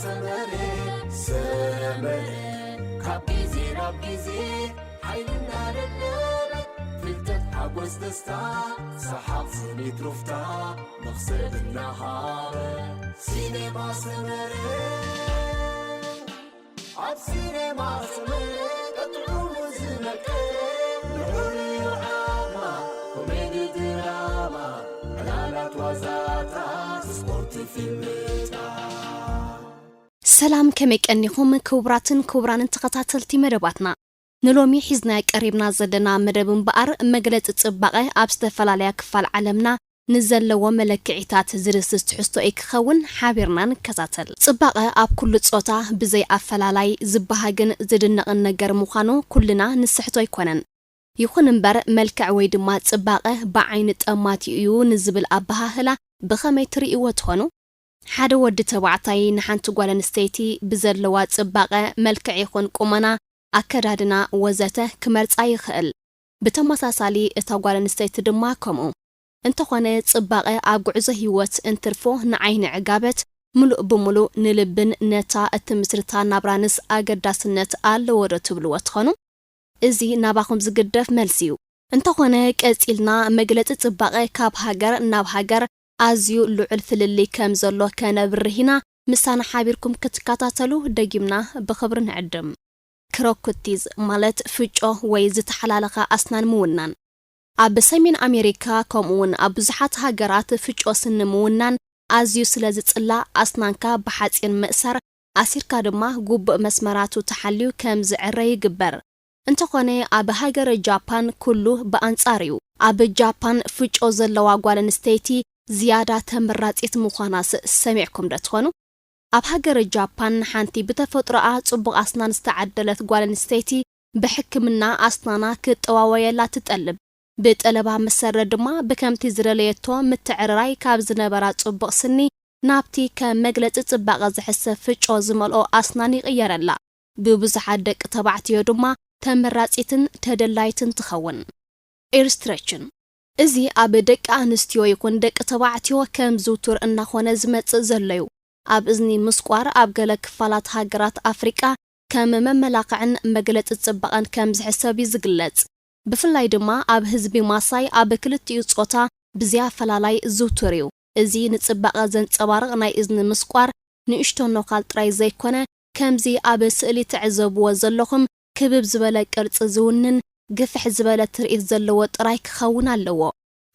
ሰመረ ሰመረ ካብ ግዜ ናብ ግዜ ሓይልና ደለበ ፍልጠት ሓጎስ ደስታ ሰሓቕ ስኒት ሩፍታ መኽሰብ እናሃበ ሲኔማ ሰመረ ኣብ ሲኔማ ሰመረ ቀጥዑ ዝመቀረ ንዑ ርኢዩ ዓማ ኮሜዲ ድራማ ዕላላት ዋዛታት ስፖርት ፊልምታት ሰላም ከመይ ቀኒኹም ክቡራትን ክቡራንን ተኸታተልቲ መደባትና። ንሎሚ ሒዝናዮ ቀሪብና ዘለና መደብ እምበኣር መግለጺ ጽባቐ ኣብ ዝተፈላለያ ክፋል ዓለምና ንዘለዎ መለክዒታት ዝድስስ ትሕዝቶ እዩ ክኸውን፣ ሓቢርና ንከታተል። ጽባቐ ኣብ ኩሉ ጾታ ብዘይ ኣፈላላይ ዝበሃግን ዝድነቕን ነገር ምዃኑ ኩልና ንስሕቶ ኣይኮነን። ይኹን እምበር መልክዕ ወይ ድማ ጽባቐ ብዓይኒ ጠማቲ እዩ ንዝብል ኣበሃህላ ብኸመይ ትርእይዎ ትኾኑ? ሓደ ወዲ ተባዕታይ ንሓንቲ ጓል ኣንስተይቲ ብዘለዋ ጽባቐ፣ መልክዕ ይኹን ቁመና፣ ኣከዳድና ወዘተ ክመርጻ ይኽእል። ብተመሳሳሊ እታ ጓል ኣንስተይቲ ድማ ከምኡ። እንተኾነ ጽባቐ ኣብ ጉዕዞ ህይወት እንትርፎ ንዓይኒ ዕጋበት፣ ምሉእ ብምሉእ ንልብን ነታ እትምስርታ ናብራንስ ኣገዳስነት ኣለዎ ዶ ትብልዎ ትኾኑ? እዚ ናባኹም ዝግደፍ መልሲ እዩ። እንተኾነ ቀጺልና መግለጺ ጽባቐ ካብ ሃገር ናብ ሃገር ኣዝዩ ልዑል ፍልልይ ከም ዘሎ ከነብርህ ኢና። ምሳና ሓቢርኩም ክትከታተሉ ደጊምና ብኽብሪ ንዕድም። ክሮኩቲዝ ማለት ፍጮ ወይ ዝተሓላለኸ ኣስናን ምውናን። ኣብ ሰሜን ኣሜሪካ ከምኡ እውን ኣብ ብዙሓት ሃገራት ፍጮ ስኒ ምውናን ኣዝዩ ስለ ዝጽላእ ኣስናንካ ብሓጺን ምእሳር ኣሲርካ ድማ ግቡእ መስመራቱ ተሓልዩ ከም ዝዕረ ይግበር። እንተኾነ ኣብ ሃገረ ጃፓን ኩሉ ብኣንጻር እዩ። ኣብ ጃፓን ፍጮ ዘለዋ ጓል ኣንስተይቲ ዝያዳ ተመራጺት ምዃናስ ሰሚዕኩም ዶ ትኾኑ? ኣብ ሃገረ ጃፓን ሓንቲ ብተፈጥሮኣ ጽቡቕ ኣስናን ዝተዓደለት ጓል ኣንስተይቲ ብሕክምና ኣስናና ክጠዋወየላ ትጠልብ። ብጠለባ መሰረት ድማ ብከምቲ ዝደለየቶ ምትዕርራይ ካብ ዝነበራ ጽቡቕ ስኒ ናብቲ ከም መግለጺ ጽባቐ ዝሕሰብ ፍጮ ዝመልኦ ኣስናን ይቕየረላ። ብብዙሓት ደቂ ተባዕትዮ ድማ ተመራጺትን ተደላይትን ትኸውን። ኤርስትረችን። እዚ ኣብ ደቂ ኣንስትዮ ይኹን ደቂ ተባዕትዮ ከም ዝውቱር እናኾነ ዝመጽእ ዘሎ እዩ። ኣብ እዝኒ ምስቋር ኣብ ገለ ክፋላት ሃገራት ኣፍሪቃ ከም መመላኽዕን መግለጺ ጽባቐን ከም ዝሕሰብ እዩ ዝግለጽ። ብፍላይ ድማ ኣብ ህዝቢ ማሳይ ኣብ ክልቲኡ ጾታ ብዘይ ኣፈላላይ ዝውቱር እዩ። እዚ ንጽባቐ ዘንጸባርቕ ናይ እዝኒ ምስቋር ንእሽቶ ነዃል ጥራይ ዘይኮነ፣ ከምዚ ኣብ ስእሊ ትዕዘብዎ ዘለኹም ክብብ ዝበለ ቅርጺ ዝውንን ግፍሕ ዝበለ ትርኢት ዘለዎ ጥራይ ክኸውን ኣለዎ።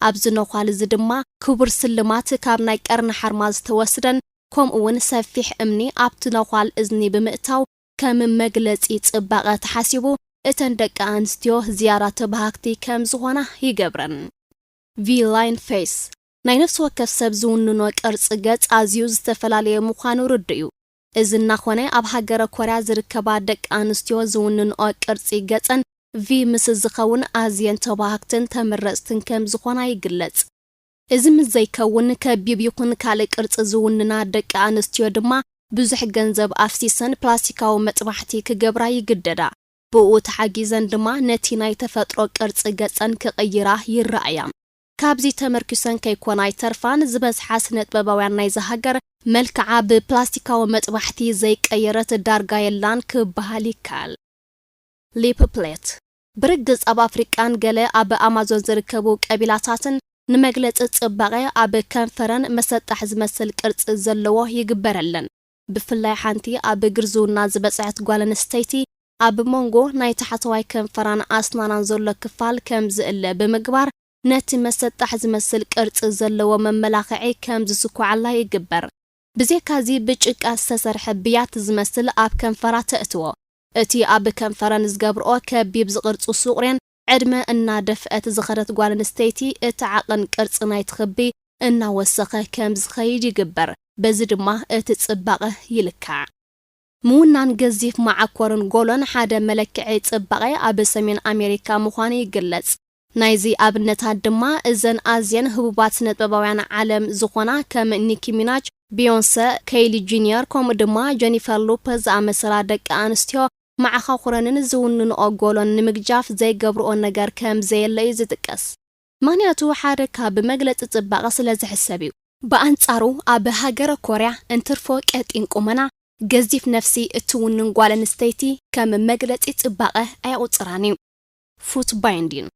ኣብዚ ነዃል እዚ ድማ ክቡር ስልማት ካብ ናይ ቀርኒ ሓርማዝ ዝተወስደን ከምኡ እውን ሰፊሕ እምኒ ኣብቲ ነዃል እዝኒ ብምእታው ከም መግለጺ ጽባቐ ተሓሲቡ እተን ደቂ ኣንስትዮ ዝያዳ ተባሃግቲ ከም ዝኾና ይገብረን። ቪ ላይን ፌስ ናይ ነፍሲ ወከፍ ሰብ ዝውንኖ ቅርጺ ገጽ ኣዝዩ ዝተፈላለየ ምዃኑ ርዱእ እዩ። እዚ እናኾነ ኣብ ሃገረ ኮርያ ዝርከባ ደቂ ኣንስትዮ ዝውንንኦ ቅርጺ ገጸን ቪ ምስ ዝኸውን ኣዝየን ተባሃግትን ተመረጽትን ከም ዝኾና ይግለጽ። እዚ ምስ ዘይከውን ከቢብ ይኹን ካልእ ቅርጺ ዝውንና ደቂ ኣንስትዮ ድማ ብዙሕ ገንዘብ ኣፍሲሰን ፕላስቲካዊ መጥባሕቲ ክገብራ ይግደዳ። ብኡ ተሓጊዘን ድማ ነቲ ናይ ተፈጥሮ ቅርጺ ገጸን ክቕይራ ይረኣያ። ካብዚ ተመርኪሰን ከይኮና ኣይተርፋን፣ ዝበዝሓ ስነጥበባውያን ናይዛ ሃገር መልክዓ ብፕላስቲካዊ መጥባሕቲ ዘይቀየረት ዳርጋ የላን ክበሃል ይከኣል። ሊፕ ፕሌት ብርግጽ ኣብ ኣፍሪቃን ገለ ኣብ ኣማዞን ዝርከቡ ቀቢላታትን ንመግለጺ ጽባቐ ኣብ ከንፈረን መሰጣሕ ዝመስል ቅርጺ ዘለዎ ይግበረለን። ብፍላይ ሓንቲ ኣብ ግርዝውና ዝበጽሐት ጓል ኣንስተይቲ ኣብ መንጎ ናይ ታሕተዋይ ከንፈራን ኣስናናን ዘሎ ክፋል ከም ዝእለ ብምግባር ነቲ መሰጣሕ ዝመስል ቅርጺ ዘለዎ መመላኽዒ ከም ዝስኩዓላ ይግበር። ብዘይካዚ ብጭቃ ዝተሰርሐ ብያት ዝመስል ኣብ ከንፈራ ተእትዎ። እቲ ኣብ ከንፈረን ዝገብርኦ ከቢብ ዝቕርጹ ስቑሬን ዕድመ እናደፍአት ዝኸደት ጓል ኣንስተይቲ እቲ ዓቐን ቅርጺ ናይቲ ክቢ እናወሰኸ ከም ዝኸይድ ይግበር። በዚ ድማ እቲ ጽባቐ ይልካዕ። ምውናን ገዚፍ መዓኮርን ጎሎን ሓደ መለክዒ ጽባቐ ኣብ ሰሜን ኣሜሪካ ምዃኑ ይግለጽ። ናይዚ ኣብነታት ድማ እዘን ኣዝየን ህቡባት ስነጥበባውያን ዓለም ዝኾና ከም ኒኪ ሚናጅ፣ ቢዮንሰ፣ ከይሊ ጂኒየር ከምኡ ድማ ጀኒፈር ሎፐዝ ዝኣመሰላ ደቂ ኣንስትዮ መዓኻኹረንን ዝውንንኦ ጎሎን ንምግጃፍ ዘይገብርኦ ነገር ከም ዘየለ እዩ ዝጥቀስ። ምኽንያቱ ሓደ ካብ መግለጺ ጽባቐ ስለ ዝሕሰብ እዩ። ብኣንጻሩ ኣብ ሃገረ ኮርያ እንትርፎ ቀጢን ቁመና፣ ገዚፍ ነፍሲ እትውንን ጓል ኣንስተይቲ ከም መግለጺ ጽባቐ ኣይቑጽራን እዩ። ፉት ባይንዲን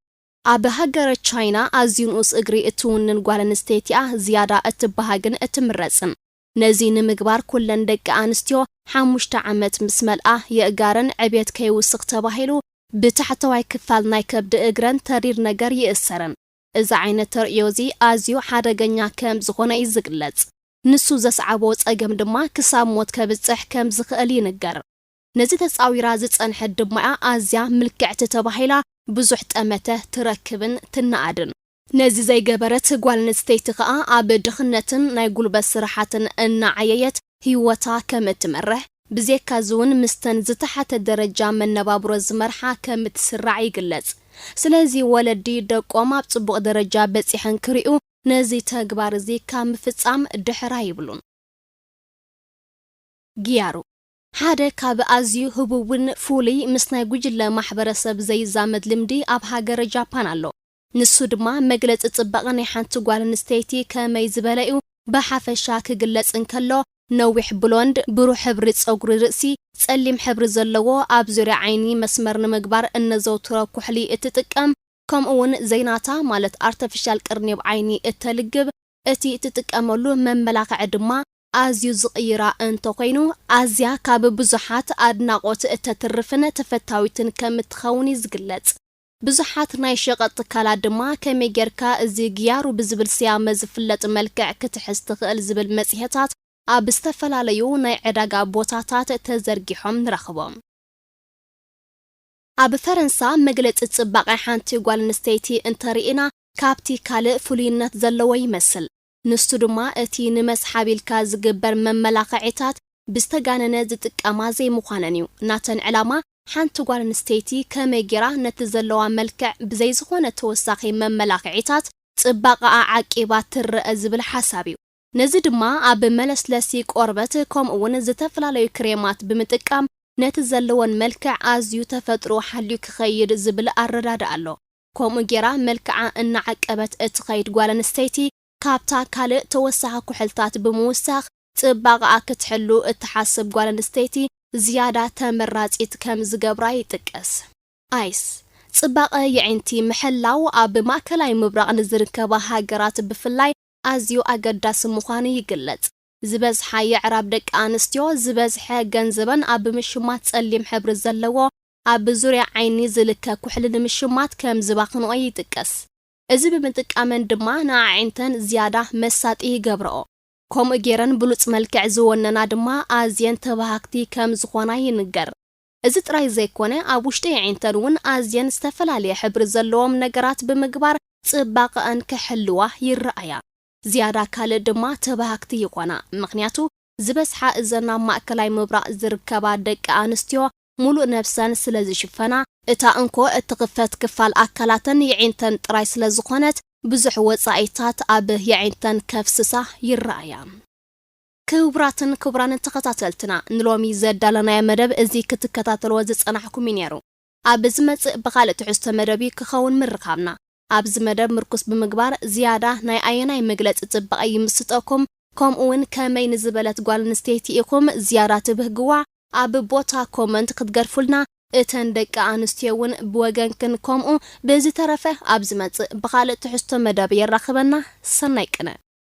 ኣብ ሃገረ ቻይና ኣዝዩ ንኡስ እግሪ እትውንን ጓል ኣንስተይቲኣ ዝያዳ እትበሃግን እትምረጽን። ነዚ ንምግባር ኩለን ደቂ ኣንስትዮ ሓሙሽተ ዓመት ምስ መልኣ የእጋረን ዕብየት ከይውስኽ ተባሂሉ ብታሕተዋይ ክፋል ናይ ከብዲ እግረን ተሪር ነገር ይእሰረን። እዚ ዓይነት ተርእዮ እዚ ኣዝዩ ሓደገኛ ከም ዝኾነ እዩ ዝግለጽ። ንሱ ዘስዓቦ ጸገም ድማ ክሳብ ሞት ከብጽሕ ከም ዝኽእል ይንገር። ነዚ ተጻዊራ ዝጸንሐት ድማ'ያ ኣዝያ ምልክዕቲ ተባሂላ ብዙሕ ጠመተ ትረክብን ትነኣድን። ነዚ ዘይገበረት ጓል ኣንስተይቲ ከኣ ኣብ ድኽነትን ናይ ጉልበት ስራሓትን እናዓየየት ህይወታ ከም እትመርሕ፣ ብዜካዚ እውን ምስተን ዝተሓተ ደረጃ መነባብሮ ዝመርሓ ከም እትስራዕ ይግለጽ። ስለዚ ወለዲ ደቆም ኣብ ጽቡቕ ደረጃ በጺሐን ክሪኡ ነዚ ተግባር እዚ ካብ ምፍጻም ድሕር ኣይብሉን። ጊያሩ ሓደ ካብ ኣዝዩ ህቡብን ፍሉይ ምስ ናይ ጉጅለ ማሕበረሰብ ዘይዛመድ ልምዲ ኣብ ሃገረ ጃፓን ኣሎ። ንሱ ድማ መግለጺ ጽባቐ ናይ ሓንቲ ጓል ኣንስተይቲ ከመይ ዝበለ እዩ ብሓፈሻ ክግለጽ እንከሎ፣ ነዊሕ ብሎንድ፣ ብሩህ ሕብሪ ጸጉሪ ርእሲ፣ ጸሊም ሕብሪ ዘለዎ ኣብ ዙርያ ዓይኒ መስመር ንምግባር እነዘውትሮ ኩሕሊ እትጥቀም፣ ከምኡ እውን ዘይናታ ማለት ኣርተፊሻል ቅርኒብ ዓይኒ እተልግብ፣ እቲ እትጥቀመሉ መመላኽዒ ድማ ኣዝዩ ዝቕይራ እንተኾይኑ፣ ኣዝያ ካብ ብዙሓት ኣድናቖት እተትርፍን ተፈታዊትን ከም እትኸውን እዩ ዝግለጽ። ብዙሓት ናይ ሸቐጥ ትካላት ድማ ከመይ ጌርካ እዚ ግያሩ ብዝብል ስያመ ዝፍለጥ መልክዕ ክትሕዝ ትኽእል ዝብል መጽሔታት ኣብ ዝተፈላለዩ ናይ ዕዳጋ ቦታታት ተዘርጊሖም ንረኽቦም። ኣብ ፈረንሳ መግለጺ ጽባቐ ሓንቲ ጓል ኣንስተይቲ እንተርኢና ካብቲ ካልእ ፍሉይነት ዘለዎ ይመስል። ንሱ ድማ እቲ ንመስሓብ ኢልካ ዝግበር መመላኽዒታት ብዝተጋነነ ዝጥቀማ ዘይምዃነን እዩ። ናተን ዕላማ ሓንቲ ጓል ኣንስተይቲ ከመይ ጌራ ነቲ ዘለዋ መልክዕ ብዘይ ዝኾነ ተወሳኺ መመላኽዒታት ጽባቐኣ ዓቂባ ትረአ ዝብል ሓሳብ እዩ። ነዚ ድማ ኣብ መለስለሲ ቆርበት ከምኡ እውን ዝተፈላለዩ ክሬማት ብምጥቃም ነቲ ዘለወን መልክዕ ኣዝዩ ተፈጥሮ ሓልዩ ክኸይድ ዝብል ኣረዳድኣ ኣሎ። ከምኡ ጌራ መልክዓ እናዓቀበት እትኸይድ ጓል ኣንስተይቲ ካብታ ካልእ ተወሳኺ ኩሕልታት ብምውሳኽ ጽባቐኣ ክትሕሉ እትሓስብ ጓል ኣንስተይቲ ዝያዳ ተመራጺት ከም ዝገብራ ይጥቀስ። ኣይስ ጽባቐ የዒንቲ ምሕላው ኣብ ማእከላይ ምብራቕ ንዝርከባ ሃገራት ብፍላይ ኣዝዩ ኣገዳሲ ምዃኑ ይግለጽ። ዝበዝሓ የዕራብ ደቂ ኣንስትዮ ዝበዝሐ ገንዘበን ኣብ ምሽማት ጸሊም ሕብሪ ዘለዎ ኣብ ዙርያ ዓይኒ ዝልከ ኩሕሊ ንምሽማት ከም ዝባኽንኦ ይጥቀስ። እዚ ብምጥቃመን ድማ ንኣዒንተን ዝያዳ መሳጢ ይገብርኦ። ከምኡ ገይረን ብሉጽ መልክዕ ዝወነና ድማ ኣዝየን ተባሃግቲ ከም ዝኾና ይንገር። እዚ ጥራይ ዘይኮነ፣ ኣብ ውሽጢ ኣዒንተን እውን ኣዝየን ዝተፈላለየ ሕብሪ ዘለዎም ነገራት ብምግባር ጽባቐኣን ከሕልዋ ይረኣያ። ዝያዳ ካልእ ድማ ተባሃግቲ ይኾና። ምኽንያቱ፣ ዝበዝሓ እዘን ኣብ ማእከላይ ምብራቕ ዝርከባ ደቂ ኣንስትዮ፣ ሙሉእ ነብሰን ስለ ዝሽፈና፣ እታ እንኮ እትኽፈት ክፋል ኣካላተን የዒንተን ጥራይ ስለ ዝኾነት፣ ብዙሕ ወጻኢታት ኣብ የዒንተን ከፍስሳ ይረኣያ። ክቡራትን ክቡራንን ተኸታተልትና፣ ንሎሚ ዘዳለናዮ መደብ እዚ ክትከታተልዎ ዝጸናሕኩም እዩ ነይሩ። ኣብ ዝመጽእ ብኻልእ ትሕዝቶ መደብ ክኸውን ምርኻብና። ኣብዚ መደብ ምርኩስ ብምግባር ዝያዳ ናይ ኣየናይ መግለጺ ጽባቐ ይምስጠኩም፣ ከምኡ እውን ከመይ ንዝበለት ጓል ኣንስተይቲ ኢኹም ዝያዳ ትብህግዋ፣ ኣብ ቦታ ኮመንት ክትገድፉልና፣ እተን ደቂ ኣንስትዮ እውን ብወገንክን ከምኡ። ብዝተረፈ ኣብ ዝመጽእ ብኻልእ ትሕዝቶ መደብ የራኽበና። ሰናይ ቅነ።